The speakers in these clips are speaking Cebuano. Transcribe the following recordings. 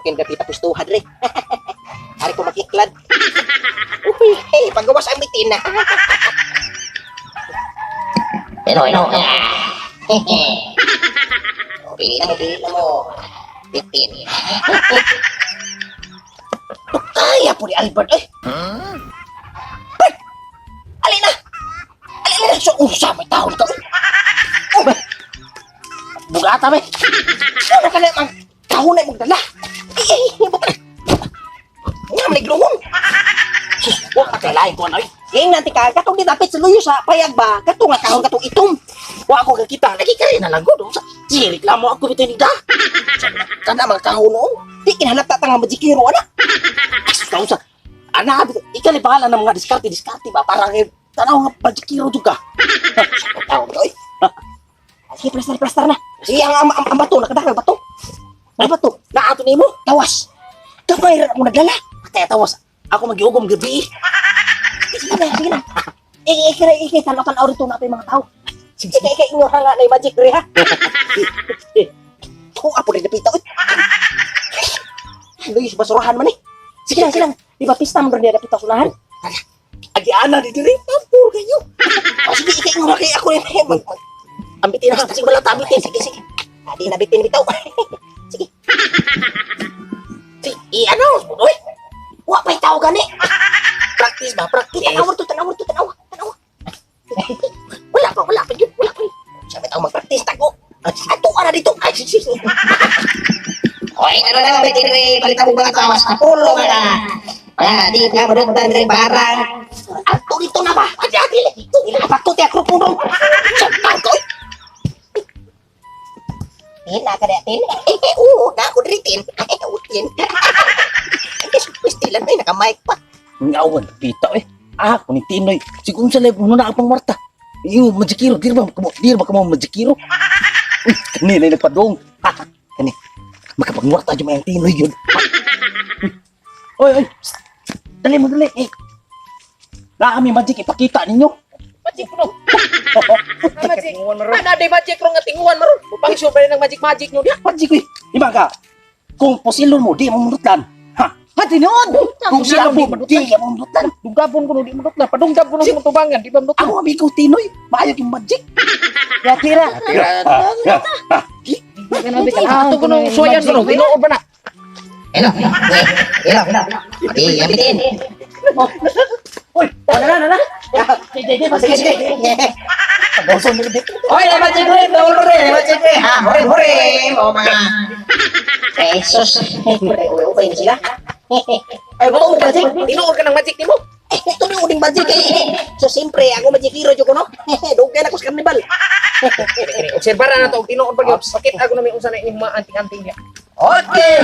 Token ka pita pustuhan re. Ari ko makiklad. Uy, hey, pagawas ang bitin na. Pero ino. Pili na mo, pili na mo. Bitin. Kaya po ni Albert eh. Bert! Alin na! Alin na! So, unsa may taon ka. Oh, ba? Bugata ba? Ano ka na mang kahon na imong dala? Ay, ay, ay, buka na. Nga, maligluhon. Sus, wa ka kay lain ko ano eh. Yung nanti ka, katong didapit sa luyo sa payag ba? Katong nga kahon, katong itom. Wa ako kakita, lagi ka rin na lang gud. Sige, reklamo ako bitaw ni da. Kana mga kahon noon. Di kinahanglan ta nga majikiro ana. Sus, kausa. Ana, ikali bahala ng mga diskarte-diskarte ba? Parang eh, tanaw nga majikiro jud ka. Taon ko eh. Sige, plastar, plastar na. Sige, ang bato, nakadakal bato. Ang bato, naato nimo, tawas. Kamay ra mo nagdala. Kaya tawas. Ako magiugom gabi. Sige na, sige na. Ikay, ikay, tanaw, tanaw rito na mga tao. Sige, ikay, ikay, inyo nga na magic re ha. Kung apo rin napita, uy. Luis, basurahan man eh. Sige lang, sige lang. Di ba pista man rin niya napita sulahan? Agi ana di diri, ampur kayo. Oh, sige, ikay, inyo kay ako rin. Ambitin na, sige, wala tabitin. Sige, sige. Adi na bitin bitaw. Sige. Sige, i-announce mo, oy. Wa pa'y tao gani. Practice ba? Practice. Tanaw to, tanaw to, tanaw. Tanaw. Wala pa, wala pa yun. Wala pa yun. Sabi tao mag-practice, tago. Ato ka na dito. Ay, sige, sige. Oy, ano na bitin rin, palitan mo ba tawas na pulo ka na? Ah, di ka madugtan rin barang. Ato dito na ba? Adi, adi. Ila pa to, tiyak rupunong. Sa tao ko, oy. Tin, na ka na, tin. Eh, oo, na ako diri, tin. Eh, oo, tin. Ay, pistilan may naka-mic pa. Ngawan, pita eh. Ah, kung ni Tinoy. Siguro sa live, na ang pangwarta. Yung majikiro, di ba kamo, di ba kamo majikiro? Uy, kani na nagpadong. Ha, kani. Makapangwarta dyan may ang Tinoy yun. Oy, oy. Psst. Dali mo, dali. Eh. Na kami magic, ipakita ninyo. Magic no. Magic. Ana day magic ro nga tinguan maron. Upang sure pa rin ang magic magic nyo diha. Magic eh. Iba ka. Kung posilon mo, di mo munutlan. Ha? Ha tinuod. Kung sila mo, di mo munutlan. Dugabon ko no di manutlan. Padungdab ko no sa tubangan, di ba manutlan? Ako amigo Tinoy, maayo yung magic. Ya tira. Ato ko nung suwayan ko no, tinuod ba na? Hello, hello, hello. Di, ang bitin. Uy, Oh, na, na, na. Sige, sige. pag-uson nila dito. Oy, naman si Gre, tawag rin, naman si Gre. Ha, hore, hore. O mga... Jesus. Uy, uy, sila. Ay, mo magic. Tinuod ka ng magic nimo. Eh, ito na yung uling magic eh. So, siyempre, ako magikiro ko, no? Dugay na ko sa karnibal. Obserbara na to og tinuod pa gyud. Pakita ko na may unsa na inyong mga anting-anting diha. Okay.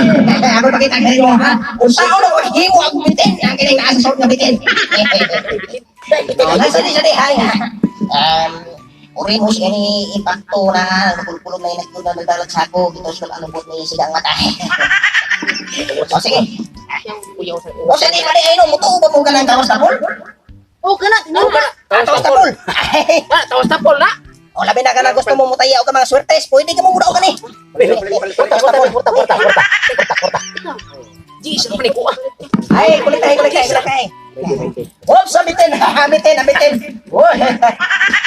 Ako pakita sa inyo, ha? Kung saan ako himo ang bitin, ang kining nasa sa nga bitin. Oh, nasa di sa di, hay. Oremus ini impacto na nagpulpulog na inagpul na nagdalag sako gito sa anong bot ni sigang mata. O sige. Uyaw sa O sa di pa di ay no mutuo ba mo ganang tawas tapol? Oh, kana tinuod ka. Tawas tapol. Ah, tawas tapol na. O labi na ka na gusto mo mutaya o ka mga swertes, pwede ka mo muna o kani. Porta, porta, porta, porta, porta. Porta, porta. Jesus man ko ah. Ay, kulit tayo, kulit tayo, kulit tayo. Oops, amitin, amitin, amitin. Uy,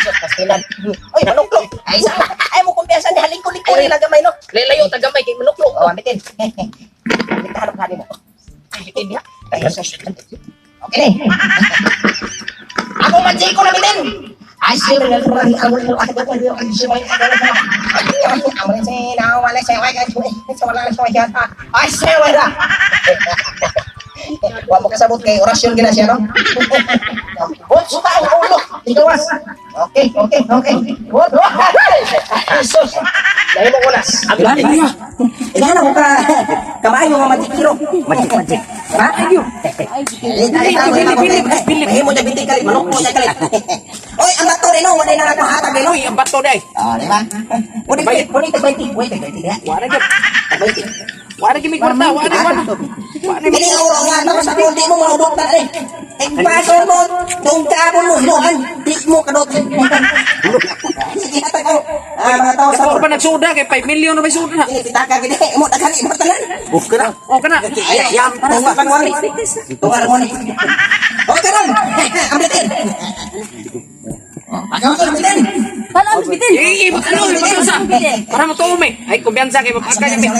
Sus, pastilan. Uy, manuklog. Ay, sa Ay, mo kumpiyansa ni haling kulik-kulik lang gamay, no? Layo ta gamay kay manuklo. Oh, amitin. Hanap hanap mo. Bitin diha. Ay, sus. Okay na. Ako man ko na bitin. Ay, siya, ay, siya, Wa mo kasabot kay orasyon gina siya, no? Hot, suta ang ulo. Ikawas. Okay, okay, okay. Hot, Jesus. Dahil mo kulas. Ilana ko ka kamaayo nga magikiro. Magic, magic. Ha? Mahimo niya binti kalit, manok mo niya kalit. Oy, ang bato rin, no? Wala na nakahatag rin, no? Uy, ang bato day. Ah, di ba? Wala wala tag 20, wala tag 20 diha. Wala gyud. Tag 20. Wala gyud may kwarta, wala wala. Wala Dili nga uro nga tapos ako di mo manudok na eh. Tigpaso mo, tungkabon mo, hinuan, di mo kadot. Sige, hatag ako. Ah, mga tao sa Ako pa nagsuda kay 5 million na may suda na. Ini pitaka gini, mo daghan mo tanan. Okay na. O kana. Ay, yam, tunga lang wani. Tunga lang wani. Okay lang. Ang bitin. Ang bitin. Tala ang bitin. Eh, ano, sa. Para matuom eh. Ay, kumpiyansa kay mapaka niya.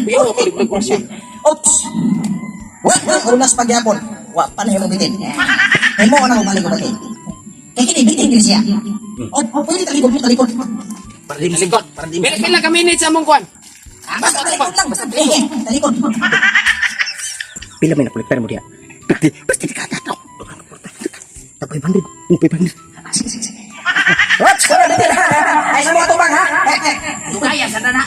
Biyaw ako liglig ko siya. Oops. Wa, unas pagyapon. Wa pa na yung bitin. Himo na ko balik ko bitin. Kay kini bitin gyud siya. Oh, pwede talikod, talikod. Para di Likod. Pila pila ka minutes among kuan. Basta talikod lang, basta talikod. Pila may nakolektar mo diya. Pwede, pwede ka tato. 500, 500. Sige, sige, sige. Watch, wala bitin ha. Ay sa mga tubang ha. Kaya sa na.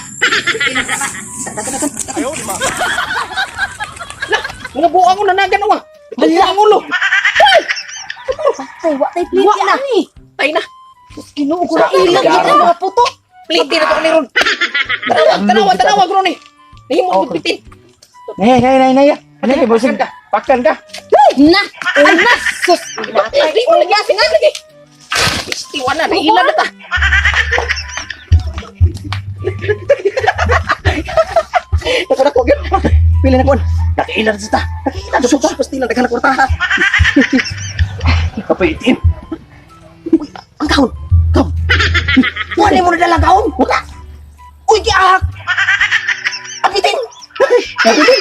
Mga buang ko nanagan wa. Hala ang ulo. Patay, wa tay pliti ani. Tay na. Ginoo ko na ilang gid ang mga puto. Pliti na to ni ron. Tanawa, tanawa, tanawa ron eh. Nahimo og bitin. Nay, nay, nay, nay. Ano kay boss? Pakan ka. Pakan ka. Na, ay na, sus. Ay, di mo lagi singa lagi. Istiwan na, naila na ta. Ako na ko gyud. Pila na kon. Nakailan sa ta. Nakailan sa ta. Pastila daghan na kwarta ha. Kapay itim. Uy, ang kahon. Kahon. Wala mo na dala kahon. Wala. Uy, giahak. Ang bitin. Ang bitin.